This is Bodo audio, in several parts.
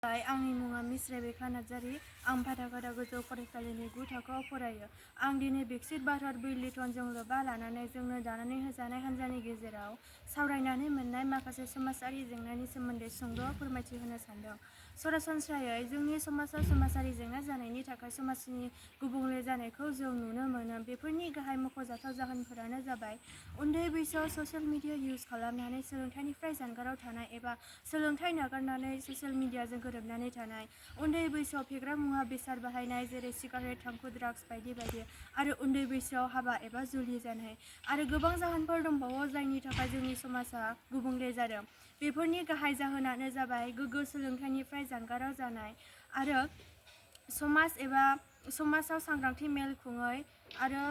आंनि मुङा मिस रेबेका नार्जारी। आं पाटाकाटा गोजौ फरायसालिनि 9 थाखोआव फरायो। आं दिनै भिक्सित भारत बुलेटिनजों लोब्बा लानानै जोंनो दानानै होजानाय हान्जानि गेजेराव सावरायनानै मोन्नाय माखासे समाजारि जेंनानि सोमोन्दै सुंद' फोरमायथि होनो सानदों। सरासनस्रायै जोंनि समाजाव समाजारि जेंना जानायनि थाखाय समाजनि गुबुंले जानायखौ जों नुनो मोनो। बेफोरनि गाहाय मख'जाथाव जाहोनफोरानो जाबाय उन्दै बैसोआव ससियेल मिडिया इउज खालामनानै सोलोंथाइनिफ्राय जानगाराव थानाय एबा सोलोंथाइ नागारनानै ससियेल मिडियाजों गोरोबनानै थानाय, उन्दै बैसोआव फेग्रा मुवा बेसाद बाहायनाय जेरै सिगारेट, थांखु, ड्राग्स बायदि बायदि, आरो उन्दै बैसोआव हाबा एबा जुलि जानाय आरो गोबां जाहोनफोर दंबावो जायनि थाखाय जोंनि समाजा गुबुंले जादों। बेफोरनि गाहाय जाहोनानो जाबाय गोग्गो सोलोंथाइनिफ्राय जानगाराव जानाय आरो समाजाव सांग्रांथि मेल खुङै आरो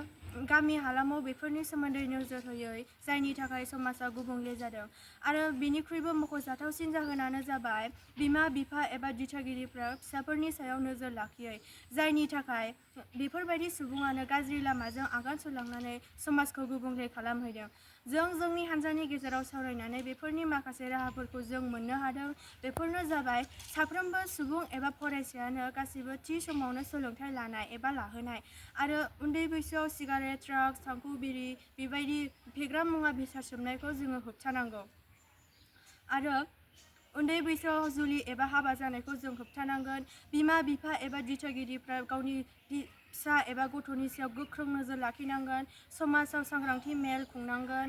गामि हालामाव बेफोरनि सोमोन्दै नोजोर होयै जायनि थाखाय समाजा गुबुंले जादों। आरो बेनिख्रुइबो मख'जाथावसिन जाहोनानो जाबाय बिमा बिफा एबा दिथागिरिफ्रा फिसाफोरनि सायाव नोजोर लाखियै जायनि थाखाय बेफोरबायदि सुबुङानो गाज्रि लामाजों आगान सुरलांनानै समाजखौ गुबुंले खालामहैदों। जों जोंनि हान्जानि गेजेराव सावरायनानै बेफोरनि माखासे राहाफोरखौ जों मोननो हादों। बेफोरनो जाबाय साफ्रोमबो सुबुं एबा फरायसायानो गासिबो थि समावनो सोलोंथाइ लानाय एबा लाहोनाय आरो उन्दै बैसोआव सिगारेट, ड्राग्स, थांखु, बिरि बेबायदि फेग्रा मुवा बेसाद सोबनायखौ जोङो होबथानांगौ। आरो उन्दै बैसोआव जुलि एबा हाबा जानायखौ जों होबथानांगोन। बिमा बिफा एबा दिथागिरिफ्रा गावनि फिसा एबा गथ'नि सायाव गोख्रों नोजोर लाखिनांगोन। समाजाव सांग्रांथि मेल खुंनांगोन।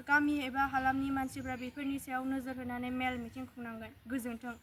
गामि एबा हालामनि मानसिफ्रा बेफोरनि सायाव नोजोर होनानै मेल मिथिं खुंनांगोन। गोजोन्थों।